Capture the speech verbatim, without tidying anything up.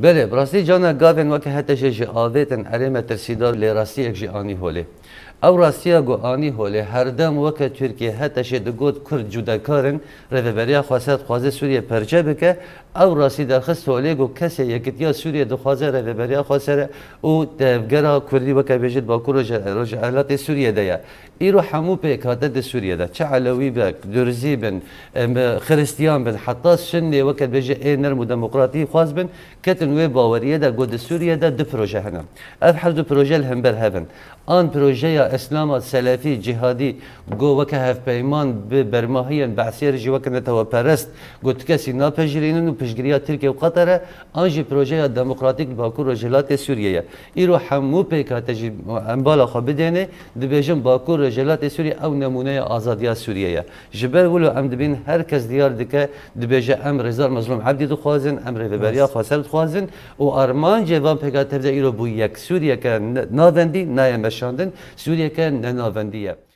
Belê, bi rastî cana gavên weke HTŞ jî avêtin erê metirsîdar lê rastiyek jî anî holê. Ew rastiya ku anî holê, herdem weke Tirkiye HTŞ digot Kurd cudekar in, Rêveberiya Xweser dixwaze Sûriye perçe bike, ew rastî derxist holê ku kesê Yekitiya Sûriye dixwaze Rêveberiya Xweser û tevgera Kurdî weke bêjit Bakur Roje-, Rojhilatê Sûriye de ye. Îro hemû pêkhate di Sûriye de, çi Elewî be, Durzî bin, em, Xiristiyan bin, heta Sunnê weke bêje ê nerm û demokratî xwaz bin, ketin wê baweriyê de ku di Sûriye de du proje hene. Ev her du proje li hember hev in. An projeya Îslama Selefî Cîhadî ku weke hevpeyman bi bermahiyên Be'siyê re jî weke neteweperest ku ti kesî napejirînin û piştgiriya Tirkiye û Qatar e, an jî projeya demokratîk li Bakur Rojhilatê Sûriye ye. Îro hemû pêkhate jî em bala xwe bidêne, dibêjin Bakur Rojhilatê Sûriye ew nemûneya azadiya Sûriye ye. Ji ber wilo em dibînin her kes diyar dike, dibêje em Rêzdar Mezlûm Ebdî dixwazin, em Rêveberiya Rast. Xweser dixwazin û armancê van pêkhate de îro bû yek. Sûriyeke ne-, navendî nayê meşandin, Sûriyeke nenavendî ye.